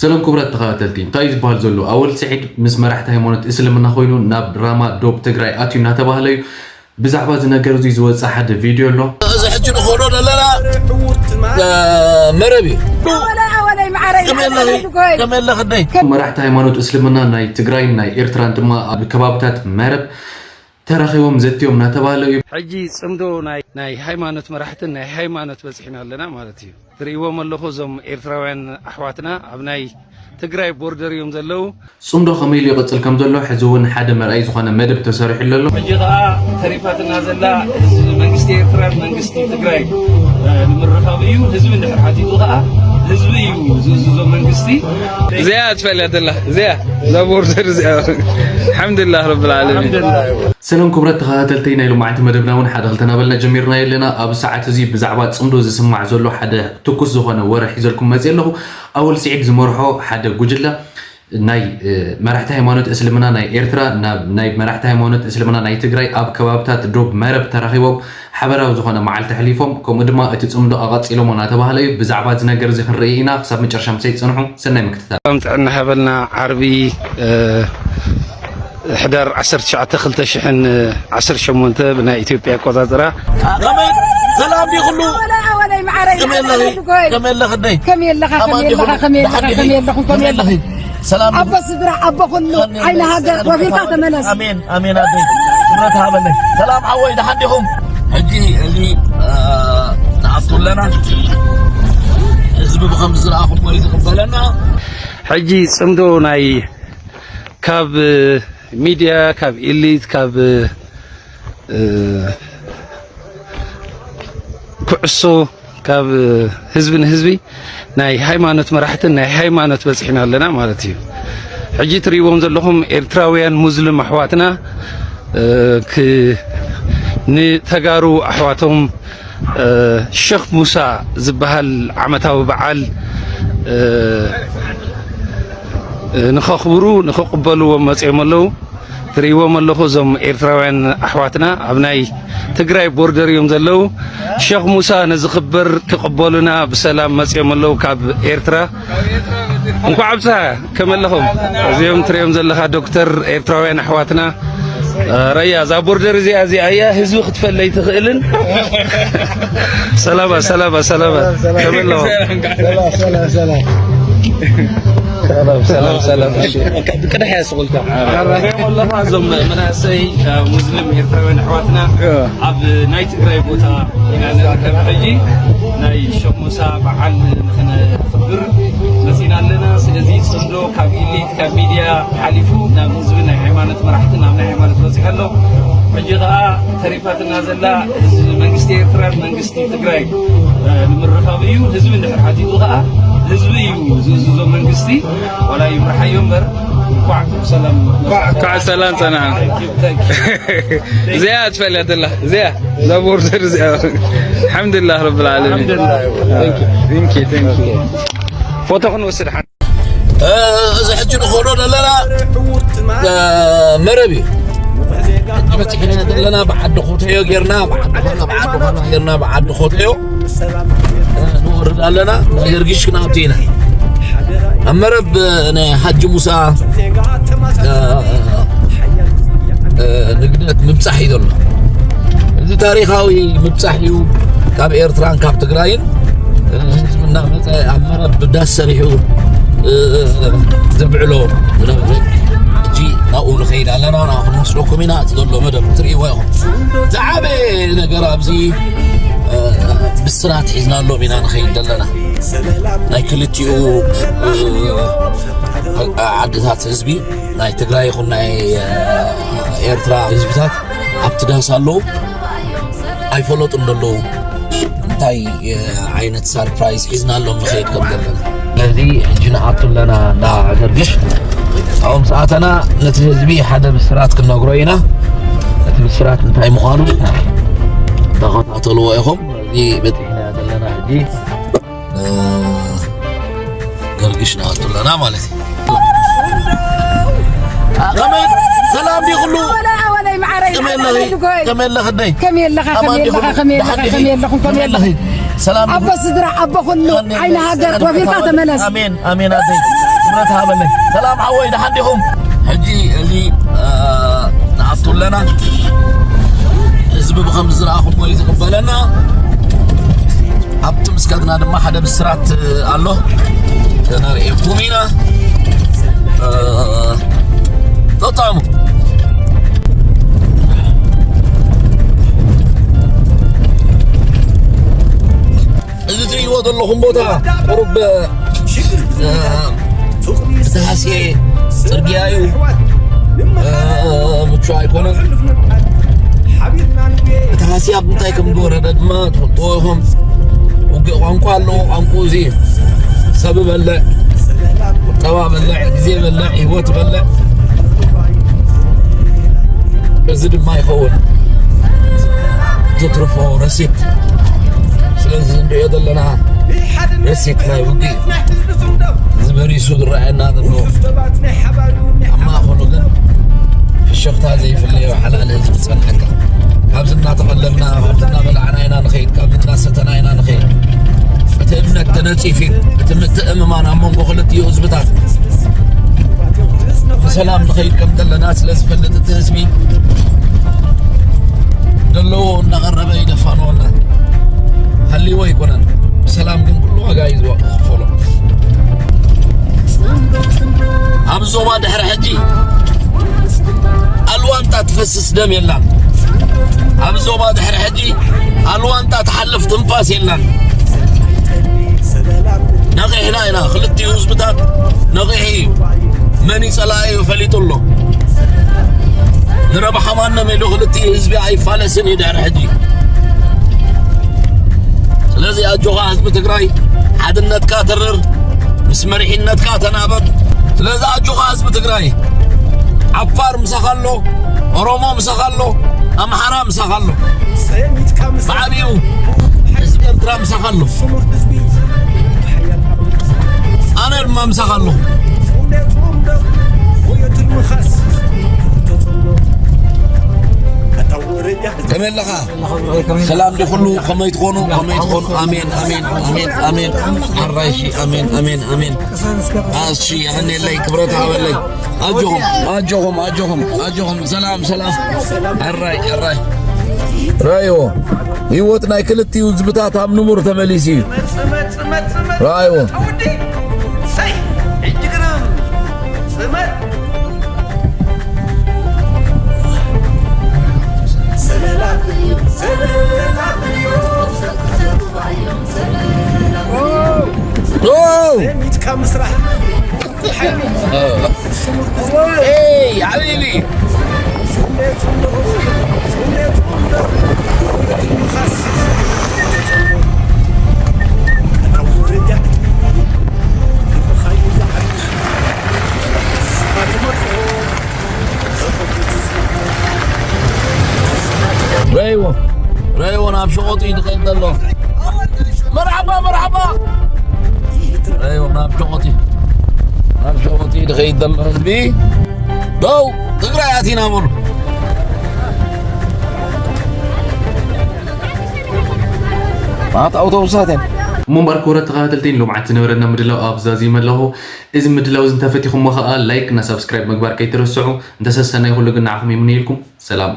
ሰላም ክቡራት ተኸታተልቲ፣ እንታይ እዩ ዝበሃል ዘሎ? ኣወል ስዒድ ምስ መራሕቲ ሃይማኖት እስልምና ኮይኑ ናብ ራማ ዶብ ትግራይ ኣትዩ እናተባህለ እዩ። ብዛዕባ እዚ ነገር እዚ ዝወፀ ሓደ ቪድዮ ኣሎ። እዚ ሕጂ ንኸዶ ዘለና መረብ እዩ። ከመይ ኣለኺ? ከመይ ኣለኺ ኣደይ? መራሕቲ ሃይማኖት እስልምና ናይ ትግራይን ናይ ኤርትራን ድማ ኣብ ከባብታት መረብ ተራኺቦም ዘትዮም እናተባህለ እዩ። ሕጂ ፅምዶ ናይ ናይ ሃይማኖት መራሕትን ናይ ሃይማኖት በፂሕና ኣለና ማለት እዩ። ትርእይዎም ኣለኹ እዞም ኤርትራውያን ኣሕዋትና ኣብ ናይ ትግራይ ቦርደር እዮም ዘለዉ። ፅምዶ ከመይ ኢሉ ይቕፅል ከም ዘሎ ሕዚ እውን ሓደ መርኣይ ዝኾነ መደብ ተሰሪሑ ኣሎ። ሕጂ ከዓ ተሪፋትና ዘላ ህዝቢ መንግስቲ ኤርትራን መንግስቲ ትግራይ ንምርኻብ እዩ። ህዝቢ እንድሕር ሓቲቱ ከዓ ህዝቢ እዩ ዝእዝዞ መንግስቲ። እዚኣ ትፈልያ ዘላ እዚኣ እዛ ቦርደር እዚኣ ኣልሓምዱሊላህ ረብል ዓለሚን። ሰላም ክቡራት ተኸታተልቲ ናይ ሎማዓንቲ መደብና እውን ሓደ ክልተ ናበልና ጀሚርና የለና። ኣብ ሰዓት እዚ ብዛዕባ ፅምዶ ዝስማዕ ዘሎ ሓደ ትኩስ ዝኾነ ወረ ሒዘልኩም መፅእ ኣለኹ። ኣወል ስዒድ ዝመርሖ ሓደ ጉጅለ ናይ መራሕቲ ሃይማኖት እስልምና ናይ ኤርትራ ናብ ናይ መራሕቲ ሃይማኖት እስልምና ናይ ትግራይ ኣብ ከባብታት ዶብ መረብ ተራኺቦም ሓበራዊ ዝኾነ መዓልቲ ኣሕሊፎም፣ ከምኡ ድማ እቲ ፅምዶ ኣቐፂሎሞ እናተባህለ እዩ። ብዛዕባ እዚ ነገር እዚ ክንርኢ ኢና። ክሳብ መጨረሻ ምሳይ ፅንሑ። ሰናይ ምክትታል። ሰላም ጥዕና ሃበልና። ዓርቢ ሕዳር ዓሰርተ ትሽዓተ ክልተ ሽሕን ዓሰርተ ሸሞንተ ብናይ ኢትዮጵያ ኣቆጻጽራ። ከመይ ሰላም ዲኹሉ? ከመይ ኣለኺ? ከመይ ኣለኻ? ከመይ ኣለኻ? ከመይ ኣለኻ? ከመይ ኣለኻ? ከመይ ኣለኹም? ከመይ ኣለኺ? ሰላም ኣቦ ስድራ፣ ኣቦ ኩሉ፣ ዓይኒ ሃገር፣ ወፊርካ ተመለስ። ኣሜን፣ ኣሜን። ኣደይ ክብረት ሃበለይ። ሰላም ዓወይ፣ ደሓን ዲኹም? ሕጂ እዚ ንኣቱ ኣለና። ህዝቢ ብኸምዚ ዝረኣኹሞ እዩ ዝቕበለና። ሕጂ ጽምዶ ናይ ካብ ሚድያ፣ ካብ ኢሊት፣ ካብ ኩዕሶ፣ ካብ ህዝቢ ንህዝቢ ናይ ሃይማኖት መራሕትን ናይ ሃይማኖት በፂሕና ኣለና ማለት እዩ። ሕጂ ትርእይዎም ዘለኹም ኤርትራውያን ሙስሊም ኣሕዋትና ክ ንተጋሩ ኣሕዋቶም ሸኽ ሙሳ ዝበሃል ዓመታዊ በዓል ንኸኽብሩ ንኽቕበልዎም መፅኦም ኣለዉ። ትርእይዎም ኣለኹ እዞም ኤርትራውያን ኣሕዋትና ኣብ ናይ ትግራይ ቦርደር እዮም ዘለዉ። ሸኽ ሙሳ ነዚ ክበር ክቕበሉና ብሰላም መፅኦም ኣለዉ ካብ ኤርትራ። እንኳዕ ኣብፀሐ። ከመይ ኣለኹም? እዚኦም ትሪኦም ዘለኻ ዶክተር ኤርትራውያን ኣሕዋትና። ረያ እዛ ቦርደር እዚኣ እዚኣ እያ ህዝቢ ክትፈለይ ትኽእልን። ሰላባ ሰላባ ሰላባ ከመይ ኣለኹም? ሰላም ሰላም ሰላም። ሰላም ሰላም ሰላም። እሺ። ብቅድሕ እያ ስቑልካ። እዞም መናእሰይ ሙስሊም ኤርትራውያን ኣሕዋትና ኣብ ናይ ትግራይ ቦታ ኢና ንርከብ ሕጂ ናይ ሸሞሳ በዓል ንኽነኽብር መፂና ኣለና። ስለዚ ጽምዶ ካብ ኢሊት ካብ ሚድያ ሓሊፉ ናብ ህዝቢ ናይ ሃይማኖት መራሕቲ ናብ ናይ ሃይማኖት በፂሑ ኣሎ። ሕጂ ከዓ ተሪፋትና ዘላ ህዝቢ መንግስቲ ኤርትራን መንግስቲ ትግራይ ንምርኻብ እዩ። ህዝቢ እንድሕር ሓቲቱ ከዓ ህዝቢ እዩ ዝእዝዞ መንግስቲ ዋላ ይምርሓዮ እምበር። እንኳዕ ሰላም እንኳዕ ሰላም ፀናዕና። እዚኣ ትፈልያ ዘላ እዚኣ እዛ ቦርደር እዚኣ ኣልሓምዱሊላህ ረብል ዓለሚን። ቴንኪ ቴንኪ። ፎቶ ክንወስድ ሓ እዚ ሕጂ ንኸዶ ዘለና መረብ እዩ። ሕጂ በፂሕና ዘለና ብዓዲ ኮተዮ ጌርና ብዓዲ ኮተዮ ጌርና ብዓዲ ኮተዮ ንወርድ ኣለና። ናይ ገርጊሽ ክንኣቱ ኢና። ኣብ መረብ ናይ ሓጂ ሙሳ ንግደት ምብፃሕ እዩ ዘሎ። እዚ ታሪኻዊ ምብፃሕ እዩ። ካብ ኤርትራን ካብ ትግራይን ህዝቢ እናመፀ ኣብ መረብ ዳስ ሰሪሑ ዘብዕሎ ዝነበረ ሕጂ ናብኡ ንኸይድ ኣለና። ናብኡ ክንወስደኩም ኢና። እቲ ዘሎ መደብ ትርእይዎ ኢኹም። ዝዓበየ ነገር ኣብዚ ብስራት ሒዝናሎም ኢና ንኸይድ ዘለና። ናይ ክልቲኡ ዓድታት ህዝቢ ናይ ትግራይ ይኹን ናይ ኤርትራ ህዝብታት ኣብቲ ዳስ ኣለዉ። ኣይፈለጡን ዘለዉ እንታይ ዓይነት ሳርፕራይዝ ሒዝናሎም ንኸይድ ከም ዘለና። ስለዚ ሕጂ ንኣቱ ኣለና እንዳ ገርግሽ። ኣብኡ ምስ ኣተና ነቲ ህዝቢ ሓደ ብስራት ክንነግሮ ኢና። እቲ ብስራት እንታይ ምዃኑ ተኸታተልዎ ኢኹም። እዚ በፂሕና ዘለና ሕጂ ገርግሽ ንኣቱ ኣለና ማለት እዩ። ከመይ ሰላም ዲኹሉ? ከመይ ኣለኺ? ከመይ ኣለኺ ኣደይ? ከመይ ኣለኻ? ከመይ ኣለኻ? ከመይ ኣለኻ? ከመይ ኣለኹም? ከመይ ኣለኺ? ሰላም ኣቦ ስድራ፣ ኣቦ ኩሉ፣ ዓይኒ ሃገር፣ ወፊርካ ተመለስ። ኣሜን ኣሜን ኣደይ። ሰላም ሓወይ፣ ደሓን ዲኹም? ሕጂ እዚ ንኣቱ ኣለና። ህዝቢ ብኸምዚ ዝረኣኹሞ እዩ ዝቕበለና። ኣብቲ ምስከድና ድማ ሓደ ብስራት ኣሎ፣ ከነርእየኩም ኢና። ተጣሙ። እዚ ትርእይዎ ዘለኹም ቦታ ቁሩብ እቲ ሃስየ ጽርግያ እዩ። ምቹ ኣይኮነን። እቲ ሃስያ ኣብ ምንታይ ከም ዝወረደ ድማ ትፈልጥዎ ኢኹም። ውግእ ቋንቋ ኣለዎ። ቋንቋ እዚ ሰብ በልዕ፣ ጸባ በልዕ፣ ግዜ በልዕ፣ ህይወት በልዕ። እዚ ድማ ይኸውን ዝትርፎ ረሲት። ስለዚ እንሪኦ ዘለና ረሲት ናይ ውግእ ዝበሪሱ ዝረኣየና ዘሎ፣ ኣብ ማእኸሉ ግን ፍሽኽታ ዘይፍለዮ ሓላል ህዝቢ ዝጸንሐካ። ካብዚ እናተቐለብና፣ ካብዚ እናበላዕና ኢና ንኸይድ፣ ካብዚ እናሰተና ኢና ንኸይድ። እቲ እምነት ተነጺፉ፣ እቲ ምትእምማን ኣብ መንጎ ክልቲኡ ህዝብታት ብሰላም ንኸይድ ከም ዘለና ስለ ዝፈልጥ፣ እቲ ህዝቢ ዘለዎ እናቐረበ ይደፋንወና። ሃልይዎ ኣይኮነን። ብሰላም ግን ኩሉ ዋጋ እዩ ዝዋ-፣ ዝኽፈሎ። ኣብ ዞባ ድሕሪ ሕጂ ኣልዋንታ ትፈስስ ደም የላን። ኣብ ዞባ ድሕሪ ሕጂ ኣልዋንታ ትሓልፍ ትንፋስ የላን። ነቒሕና ኢና። ክልቲኡ ህዝብታት ነቒሑ እዩ። መን እዩ ጸላኢኡ ፈሊጡ ኣሎ። ንረብሓ ማንም ኢሉ ክልቲኡ ህዝቢ ኣይፋለስን እዩ ድሕሪ ሕጂ። ስለዚ ኣጆኻ ህዝቢ ትግራይ፣ ሓድነትካ ተርር፣ ምስ መሪሕነትካ ተናበብ። ስለዚ ኣጆኻ ህዝቢ ትግራይ፣ ዓፋር ምሳኻ ኣሎ፣ ኦሮሞ ምሳኻ ኣሎ፣ ኣምሓራ ምሳኻ ኣሎ። ብዓብዩ ህዝቢ ኤርትራ ምሳኻ ኣሎ። ኣነ ድማ ምሳኻ ኣለኹ። ከመይ ኣለኻ? ሰላም ዶ ኩሉ? ከመይ ትኾኑ? ከመይ ትኾኑ? ኣሜን፣ ኣሜን፣ ኣሜን፣ ኣሜን። ኣራይሺ፣ ኣሜን፣ ኣሜን፣ ኣሜን። ኣሺ፣ የቐኔለይ፣ ክብረት ሃበለይ። ኣጆኹም፣ ኣጆኹም፣ ኣጆኹም፣ ኣጆኹም። ሰላም፣ ሰላም። ኣራይ፣ ኣራይ። ራዮ፣ ህይወት ናይ ክልቲኡ ህዝብታት ኣብ ንቡር ተመሊሱ እዩ። ራዮ። ኦ! ኤይ፣ ሓቢቢ። ረይዎ፣ ረይዎ ናብ ሸቆጢ እዩ ዝኸይድ ዘሎ። መርሓባ፣ መርሓባ። ረይዎ ናብ ሸቆጢ፣ ናብ ሸቆጢ እዩ ዝኸይድ ዘሎ ህዝቢ። ደው ትግራይ ኣቲና በሉ። ማት ኣውቶቡሳት እየን። እሞ እምበኣር ክቡራት ተኸታተልቲ፣ ሎምዓንቲ ዝነበረና ምድላው ኣብዚ ዛዚመ ኣለኹ። እዚ ምድላው እዚ እንተፈቲኹሞ ኸኣ ላይክ እና ሳብስክራይብ ምግባር ከይትረስዑ። እንተ ሰሰናይ ኩሉ ግን ንዓኹም ይምነየልኩም። ሰላም።